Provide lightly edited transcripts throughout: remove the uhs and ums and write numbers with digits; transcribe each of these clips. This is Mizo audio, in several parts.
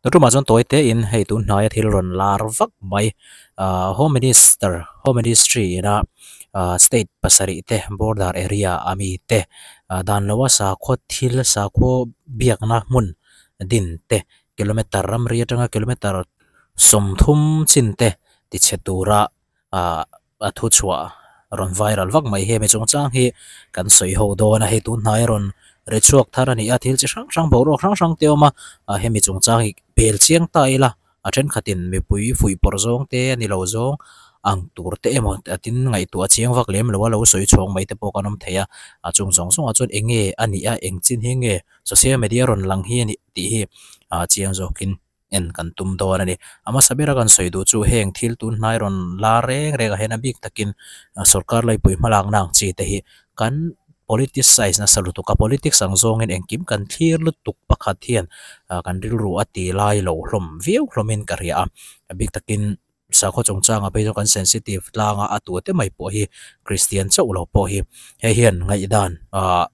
Tumah chuan tawi te in hei tun hnaia thil rawn lar vak mai ahh home minister home ministry ina ahh state pasarih te border area ami te ah dan loa sakhaw thil sakhaw biakna hmun din te kilometer ramri atanga kilometer sawmthum chin te tichhe tura ah a thu chhuah rawn viral vak mai hi hemi chungchang hi kan sawi ho dawn a hei tun hnai a rawn ri chhuak thar a ni a thil chi hrang hrang boruak hrang hrang te a awm a ah hemi chungchang hi bel chiang ta ila a thenkhatin mipui fuih pawrh zawng te a ni lo zawng ang tur te emaw a tin ngaihtuah chiang vak lem lo a lo sawi chhawng mai te pawh kan awm thei a a chung zawng zawngah chuan eng nge a nih a eng chin hi nge social media rawn lang hi a nih tih hi ah chiang zawkin. en kan tum dawn a ni. A hmasa bera kan sawi duh chu heng thil tun hnai rawn la reng reng ah hian a bik takin sorkar laipui hmalakna ang chi te hi kan politicize nasa lutuk a, politics ang zawngin engkim kan thlir lutuk pakhat hian kan rilru a ti lai lo hlawm viau hlawmin ka hria a, a bik takin sakhaw chungchangah phei chuan kan sensitive tlang a, a tu te mai pawh hi Kristian chauh lo pawh hi hei hian ngaihdan ah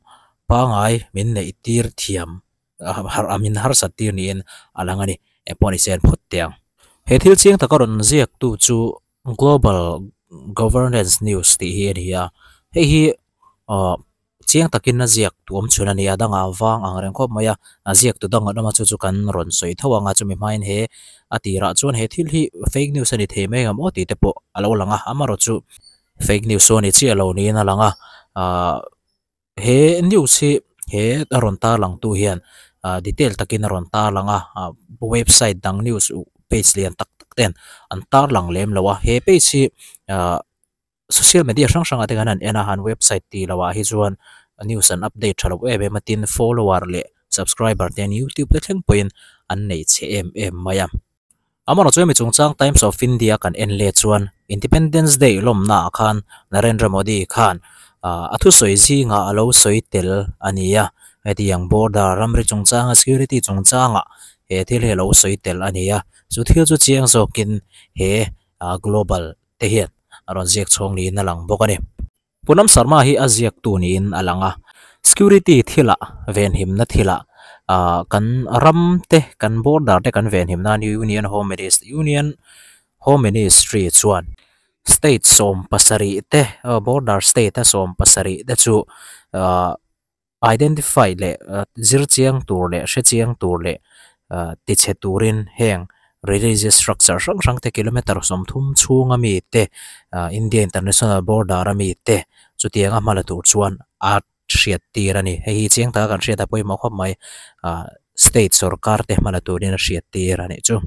pangai min neih tir thiam. harh a min harsat tir niin a lang a ni eng pawh ni se an phawt teh ang. He thil chiang taka rawn ziak tu chu Global Governance News tih hi a ni a, hei hi aw chiang takin a ziak tu awm chhun a ni a, dangah vang ang reng khawp mai a, a ziak tu dang an awm a chu chu kan rawn sawi tho ang a, chumi hmain he a tirah chuan he thil hi fake news a ni thei mai ang maw tih te pawh a lo lang a, amaherawhchu fake news chu a ni chiah lo niin a lang a aah. He news hi he a rawn tarlang tu hian ah detail takin a rawn tarlang a ah website dang news page lian tak tak ten an tarlang lem lo a he page hi ah social media hrang hrang ah te khan an en a an website tih loh ah hi chuan news an update tha lo em em a tin follower leh subscriber te an youtube te thleng pawhin an nei chhe em em mai a. Amaherawhchu hemi chungchang Times of India kan en let chuan Independence Day lawmna ah khan Narendra Modi khan a thusawi zingah a lo sawi tel a ni a, hetiang border ramri chungchanga security chungchangah he thil hi a lo sawi tel a ni a, chu thil chu chiang zawkin he global te hian a rawn ziak chhawng niin a lang bawk a ni. Punam Sharma hi a ziaktu niin a lang a, security thilah venhimna thilah ah kan ram te kan border te kan venhim nan Union Home Ministry Union Home Ministry chuan state sawm pasarih te border state a sawm pasarih te chu ah Identify leh zir chiang tur leh hre chiang tur leh tichhe turin heng religious structure hrang hrang te kilometer 30 chhunga mi te India international border a mi te chutianga hma la tur chuan a hriat tir a ni. Hei hi chiang taka kan hriat a pawimawh khawp mai state sorkar te hma la turin a hriat tir a nih chu.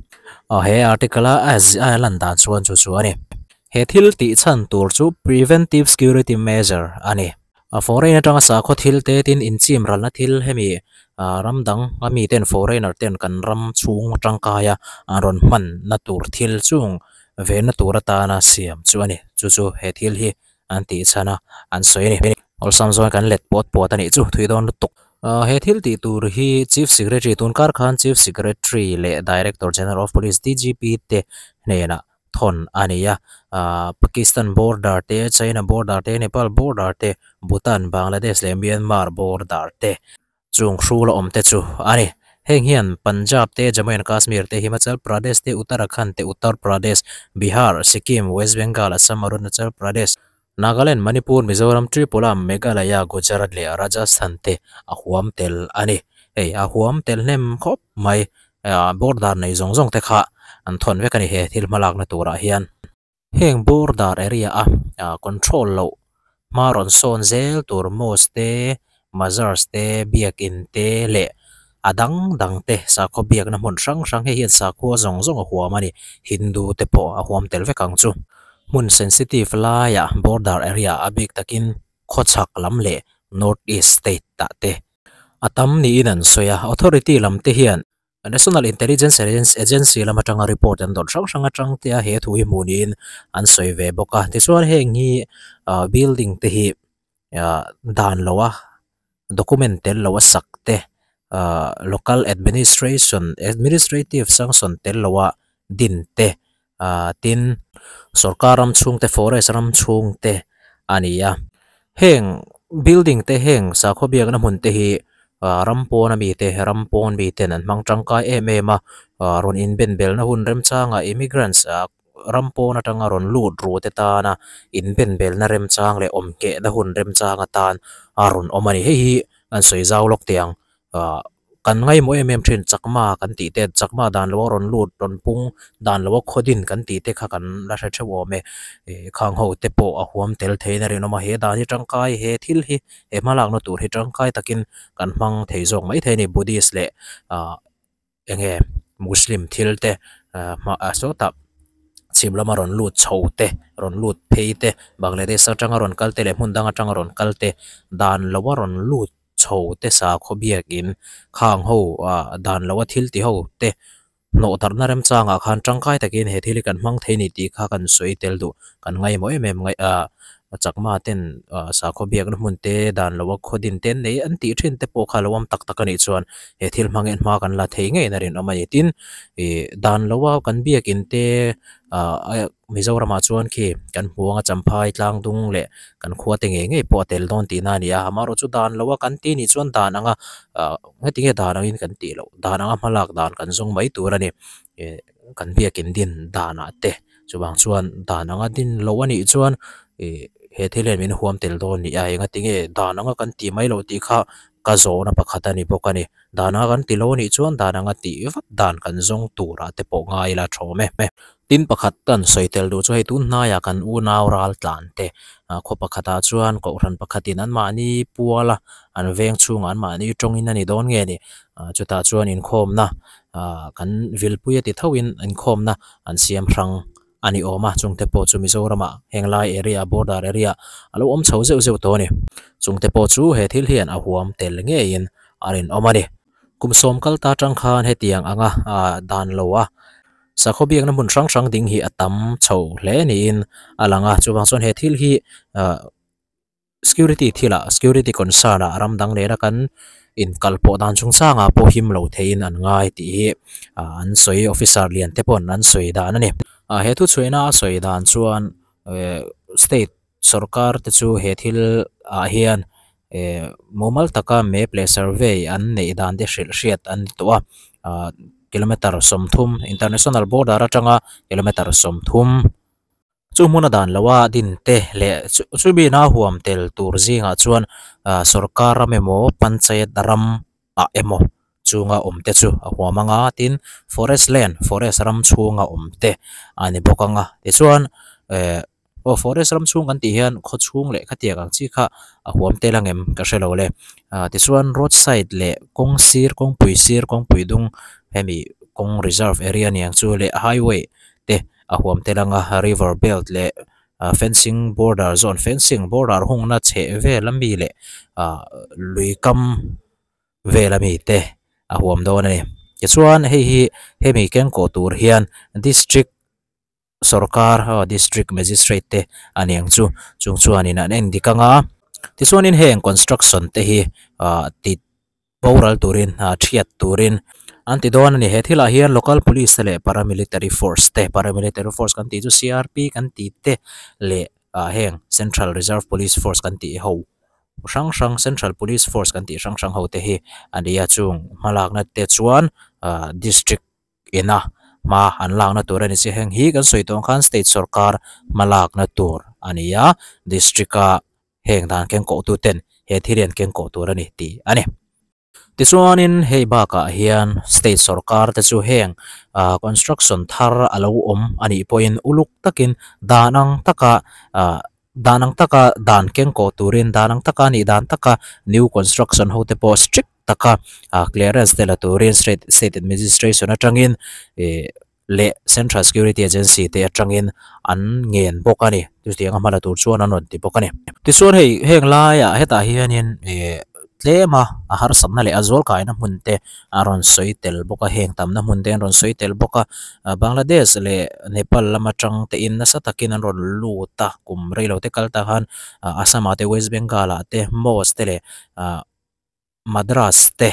Aw he article a a lan dan chuan chu chu a ni. He thil tih chhan tur chu preventive security measure a ni. A foreign atanga sakhaw thil te tin inchim ralna thil hemi ah ram dang a mi ten foreigner ten kan ram chhung tangkai a an rawn hman na tur thil chung venna tur atana siam chu a ni chu chu he thil hi an tih chhan a an sawi a ni awlsam zawn kan let puat puat a nih chu thui dawn lutuk ah he thil tih tur hi chief secretary tun kar khan chief secretary leh director general of police D_G_P te hnenah thawn a ni a, aah Pakistan border te, China border te, Nepal border te, Bhutan, Bangladesh leh Myanmar border te chung hrul a awm te chu a ni. Heng hian Punjab te, Jammu and Kashmir te, Himachal Pradesh te, Uttarakhand te, Uttar Pradesh, Bihar, Sikkim, West Bengal, Assam, Arunachal Pradesh, Nagaland, Manipur, Mizoram, Tripura, Meghalaya, Gujarat leh Rajasthan te a huam tel a ni. Hei a huam tel hnem khawp mai ah border nei zawng zawng te kha an thawn vek a ni he thil hmalakna turah hian. Heng border area a ah control loh hma rawn sawn zel tur mosque te Mazars te, biakin te leh a dang dang te sakhaw biakna hmun hrang hrang hei hian sakhua zawng zawng a huam a ni. Hindu te pawh a huam tel vek ang chu. Hmun sensitive laiah border area a bik takin khawchhak lam leh North East state ah te a tam niin an sawi a. Authority lam te hian National Intelligence Agency lam atanga report an dawn hrang hrang atang te a he thu hi hmuh niin an sawi ve bawk a. Tichuan heng hi building te hi dan lo a document tel lo a sak te local administration administrative sanction tel lo a din te tin sorkar ram chhung te forest ram chhung te a ni a. Heng building te heng sakhaw biakna hmun te hi. Ram pawn ami te ram pawn mi ten an hmang tangkai em em a rawn inben belna hun remchangah immigrants ram pawn atanga rawn lut ru te tana inben belna remchang leh awm nghehna hun remchang atan a rawn awm a ni hei hi an sawi zau lawk teh ang kan ngaimawh em em thin chakma kan tih te chakma dan lo a rawn lut rawn pung dan lo a khaw din kan tih te kha kan la hre theuh awm e ih khang ho te pawh a huam tel theiin a rinawm a he dan hi tangkai he thil hi he hmalakna tur hi tangkai takin kan hmang thei zawk maithei a ni buddhist leh ah eng nge muslim thil te ah hma ah sawtah chhim lama rawn lut chho te rawn lut phei te Bangladesh atanga rawn kal te leh hmun dang atanga rawn kal te dan lo a rawn lut chho te sakhaw biakin khang ho ah dan lo a thil ti ho te hnawh darhna remchangah khan tangkai takin he thil hi kan hmang thei a ni tih kha kan sawi tel duh kan ngaimawh em em ngaih ah chakma ten ah sakhaw biakna hmun te dan lo a khaw din te an nei an tih thin te pawh kha lo awm tak tak a nih chuan he thil hmangin hma kan la thei ngei na rinawm a ni tin ih dan lo a kan biakin te ah Mizoramah chuan khi kan hmu anga champhai tlang dung leh kan khua te ngei ngei pawh a tel dawn tihna a ni a amaherawhchu dan lo a kan tih nih chuan dan anga ah heti nge dan angin kan tih loh dan anga hma lak dan kan zawng mai tur a ni ih kan biakin din danah te chuvang chuan dan anga din loh a nih chuan ih he thil hian min huam tel dawn a ni a engati nge dan anga kan tih mai loh tih kha ka zawhna pakhat a ni bawk a ni dan anga kan ti lo a nih chuan dan anga tih vat dan kan zawng turah te pawh ngai ila thawm e. Tin pakhat an sawi tel duh chu hei tun hnaiah kan unau ral tlan te khaw pakhatah chuan kohhran pakhatin anmahni pual a an veng chhungah anmahni tawngin a ni dawn nge ni chutah chuan inkhawmna kan vilpui a ti thoin inkhawmna an siam hrang a ni awm a chungte pawh chu Mizoramah henglai area border area a lo awm chho zeuh zeuh tawh a ni chungte pawh chu he thil hian a huam tel ngeiin a rinawm a ni kum sawm kal ta tang khan hetiang anga dan lo a. Sakhaw biakna hmun hrang hrang ding hi a tam chho hle niin a lang a chuvang chuan he thil hi ah security thilah security concern ah ram dang nena kan inkal pawh dan chungchangah pawh him lo theiin an ngai tih hi ah an sawi officer lian te paw'n an sawi dan a ni. Ah he thuchhuihna a sawi dan chuan eh state sawrkar te chu he thil ah hian eh mumal taka map leh survey an neih dan te hrilh hriat an ni tawh a ah kilometer sawmthum international border atanga kilometer sawmthum chu hmuna dan loa din te leh chumi na huam tel tur zingah chuan ah sawrkar ram emaw panchayat ram ah emaw chunga awm te chu a huam anga tin forest land forest ram chhunga awm te a ni bawk anga tichuan eh aw forest ram chhung kan tih hian khaw chhung leh khatiang ang chi kha a huam tel ang em ka hrelo le ah tichuan road side leh kawng sir kawngpui sir kawngpui dung hemi kawng reserve area ni ang chu leh highway te a huam tel anga river belt leh ah fencing border zone fencing border hungna chheh vel ami leh ah lui kam vel ami te a huam dawn a ni tichuan hei hi hemi kengkawh tur hian district sawrkar aw district magistrate te a ni ang chu chung chuanin an en dik anga tichuanin heng construction te hi ah ti boral turin ah thiat turin an ti dawn a ni he thilah hian local police te leh paramilitary force te paramilitary force kan tih chu C R P kan tih te leh ah heng central reserve police force kan tih ho hrang hrang central police force kan tih hrang hrang ho te hi a ni a chung hmalakna te chuan ah district ina hma an lakna tur a ni che heng hi kan sawi tawh ang khan state sawrkar hma lakna tur a ni a district a heng dan keng kawh tu ten he thil hi an keng kawh tur a ni tih a ni. Tichuanin hei bakah hian state sawrkar te chu heng ah construction thar a lo awm a nih pawhin uluk takin dan ang taka ah dan ang taka dan keng kawh turin dan ang taka nih dan taka new construction ho te pawh strict taka ah clearance te la turin state state administration atangin ih leh central security agency te atangin an ngen bawk a ni chutiang a hma la tur chuan an rawn ti bawk a ni. Tichuan hei heng laiah hetah hianin ih tlem a a harsatna leh a zual kaina hmun te a rawn sawi tel bawk a heng tamna hmun te an rawn sawi tel bawk a ah Bangladesh leh Nepal lam atang te in nasa takin an rawn lut a kum reilo te kal ta khan ah Assam ah te West Bengal ah te mosque te leh ah Madras te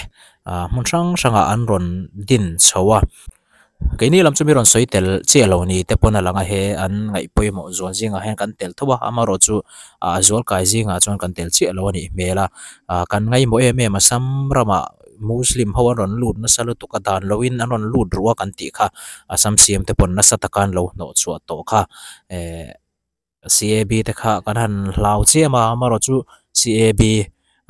ah hmun hrang hrangah an rawn din chho a. Keini lam chu mi rawn sawi tel chiah lo ni te pawn a lang a he an ngaih pawimawh zual zingah hian kan tel tho a amaherawh chu ah zual kai zingah chuan kan tel chiah lo a nih hmel a ah kan ngaihmawh em em Assam ramah muslim ho an rawn lut nasa lutuk a dan loin an rawn lut ruh a kan tih kha Assam siam te pawn nasa taka an lo hnawh chhuah tawh kha eh. CAB te kha kan han hlau chiam a amaherawh chu CAB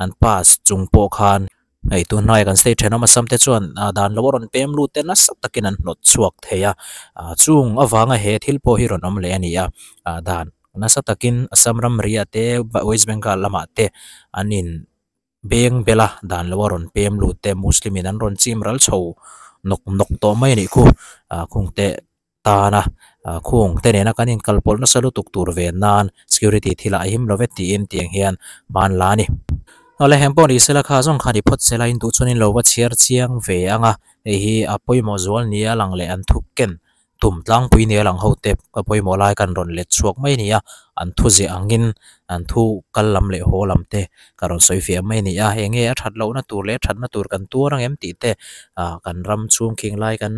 an pass chung pawh khan hei tun hnuaiah kan state thenawm Assam te chuan ah dan lo a rawn pem lut te nasa takin an hnawt chhuak thei a ah chung avanga he thil pawh hi rawn awm leh a ni a ah dan nasa takin Assam ramri ah te West Bengal lamah te an in beng bel a dan lo a rawn pem lut te Muslim in an rawn chim ral chho nawk nawk tawh mai a nih khu ah khung te. Tana khung te nena kan inkalpawlh nasa lutuk tur ve nan security thilah a him lo vek tiin tiang hian hman la a ni. Awle heng pawh ni sela kha zawng kha ni phawt sela in duh chuan in lo va chhiar chiang ve ang a, hei hi a pawimawh zual nia lang leh an thu ken tum tlangpui nia lang ho te ka pawimawh lai kan rawn let chhuak mai a ni a, an thu ziah angin an thu kal lam leh haw lam te ka rawn sawi fiah mai a ni a, enge a that lohna tur leh a thatna tur kan tuar ang em tih te ah kan ram chhung khing lai kan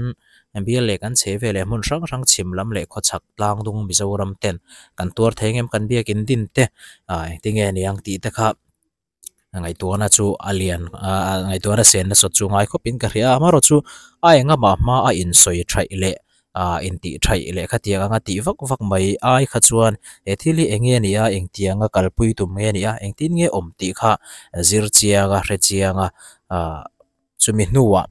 Bial leh kan chhe vel leh hmun hrang hrang chhim lam leh khawchhak tlang dung Mizoram ten kan tuar thei ngem kan biakin din te ah engtinge a niang tih te kha ngaihtuahna chu a lian ah ngaihtuahna sen nasat chu ngai khawpin ka hria a amaherawhchu a engah hma a insawi thaih leh ah intih thaih leh khatiang anga tih vak vak mai ai kha chuan he thil hi eng nge a nih a engtianga kalpui tum nge a nih a engtin nge awm tih kha zir chiang a hre chiang a ah chumi hnuah.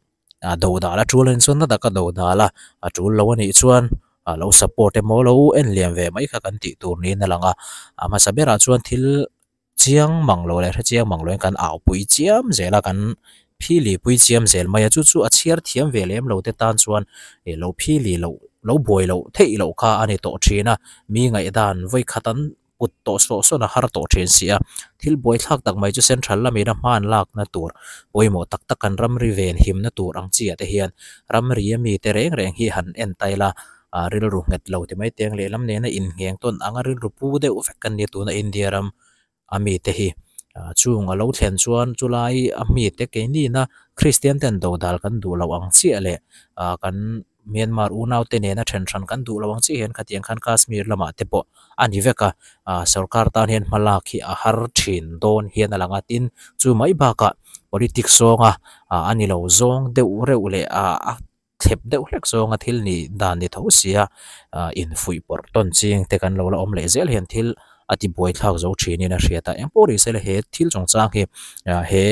a do dal a tul a nih chuan na taka do dal a a tul lo a nih chuan a lo support emaw lo en liam ve mai kha kan tih tur niin a lang a a hmasa berah chuan thil chiang mang lo leh hre chiang mang loin kan au pui chiam zel a kan phili pui chiam zel mai a chu chu a chhiar thiam ve lem lo te tan chuan ih lo phili loh lo buai loh theih loh kha a ni tawh thin a mi ngaihdan vawikhat an kut tawh sawh sawn a har tawh thin si a, thil buaithlak tak mai chu central lamina hman lakna tur pawimawh tak tak kan ramri ven himna tur ang chi ah te hian ramri a mite reng reng hi han en ta ila ah rilru nghet lo ti mai teng lehlam nena inngheng tawn anga rilru pu deuh vek kan nia tuna India ram a mite hi ah chung a lo thlen chuan chulai a mite keinina Kristian ten dodal kan duh loh ang chiah leh ah kan Myanmar unaute nena then hran kan duh lo ang chiah hian khatiang khan Kashmir lamah te pawh a ni vek a, ah sorkar tan hian hma lak hi a har thin dawn hian a lang a, tin chu mai bakah politics zawnga ah a ni lo zawng deuh reuh leh ah a thlep deuh hlek zawnga thil nih dan ni tho sia ah infuih pawrh tawn ching te kan lo la awm leh zel hian thil a ti buai thlak zo thinin a hriat a, engpawh ri sela he thil chungchang hi ah he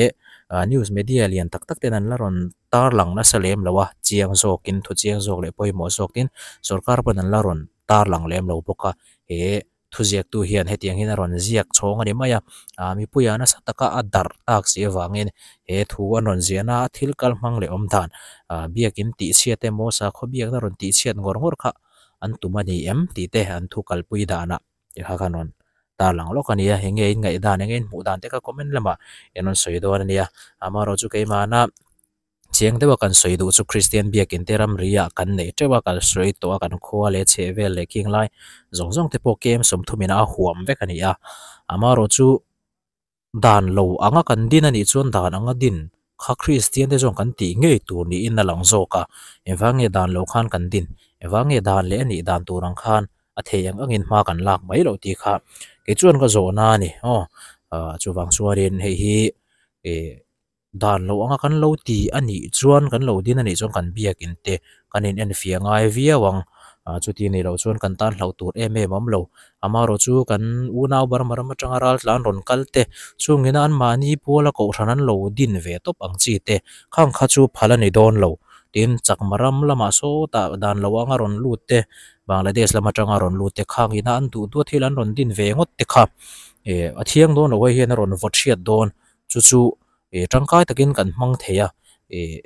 ah news media lian tak tak ten an la rawn tar lang nasa lem lo a, chiang zawkin thu chiang zawk leh pawimawh zawkin sorkar pawn an la rawn tar lang lem lo bawk a, he thuziaktu hian hetiang hian a rawn ziak chhawng a ni mai a, ah mipuia nasa taka a darh tak si avangin he thu an rawn ziahna a thil kal hmang leh awm dan ah biakin tihchhiat emaw sakhaw biakna rawn tihchhiat ngawr ngawr kha an tum a ni em tih te an thu kalpui danah tih kha khan rawn tar lang lawk a ni a, enge in ngaih dan enge in hmuh dan te kha comment lamah in rawn sawi dawn a nia, amaherawh chu keimahna chiang deuha kan sawi duh chu Kristian biakin te ramri ah kan neih teuh a kan sawi tawh a kan khua leh chheh vel leh khing lai zawng zawng te pawh kem sawmthum in a huam vek a ni a, amaherawh chu. Dan lo anga kan din a nih chuan dan anga din kha Kristian te zawng kan tih ngei tur niin a lang zawk a, engvang nge dan lo khan kan din, engvang nge dan leh a nih dan tur ang khan a thei ang angin hma kan lak mai loh tih kha kei chuan ka zawhna a ni aw, chuvang chuanin hei hi ih Dan lo anga kan lo ti a nih chuan kan lo din a nih chuan kan biakin te kan in enfiah ngai viau ang. Chuti a nih loh chuan kan tan hlauh tur em em a awm lo. Amaherawh chu kan unau Burma ram atanga raltlan rawn kal te chungin anmahni puala kohhran an lo din ve tawp ang chi te khang kha chu phal a ni dawn lo. Tin, Chakma ram lamah sawtah dan lo anga rawn lut te, Bangladesh lam atanga rawn lut te khangin a an duh duat thil an rawn din ve ngawt te kha a thiang dawn lo hei hian a rawn vaw chhiat dawn. Chu chu ih tangkai takin kan hmang thei a ih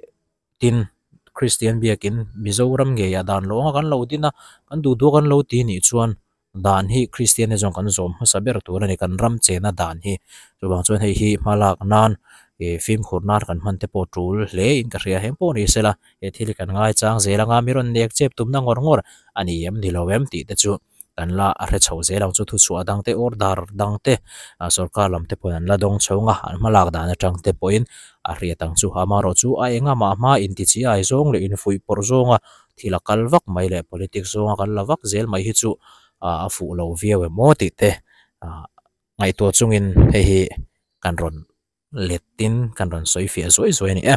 tin Kristian biakin Mizoram ngeiah dan lawnga kan lo din a kan duh duh kan lo ti nih chuan dan hi Kristian te zawng kan zawm hmasa ber tur a ni kan ram chena dan hi chuvang chuan hei hi hma lak nan ih fimkhur nan kan hman te pawh tul hle in ka hria heng pawh ni sela he thil hi kan ngaichang zel anga mi rawn nek chep tumna ngawr ngawr a ni em ni lo em tih te chu. Kan la a hre chho zel ang chu thuchhuah dang te order dang te ah sorkar lam te pawhin an la dawng chho ang a an hma lak dan atang te pawhin a hriat ang chu amaherawh chu a enga mah hma inti chi ai zawng leh infuih pawrh zawnga thil a kal vak mai leh politics zawnga kan la vak zel mai hi chu ah a fuh lo viau em aw tih te ah ngaihtuah chungin hei hi kan rawn let tin kan rawn sawi fiah zuai zuai a ni e.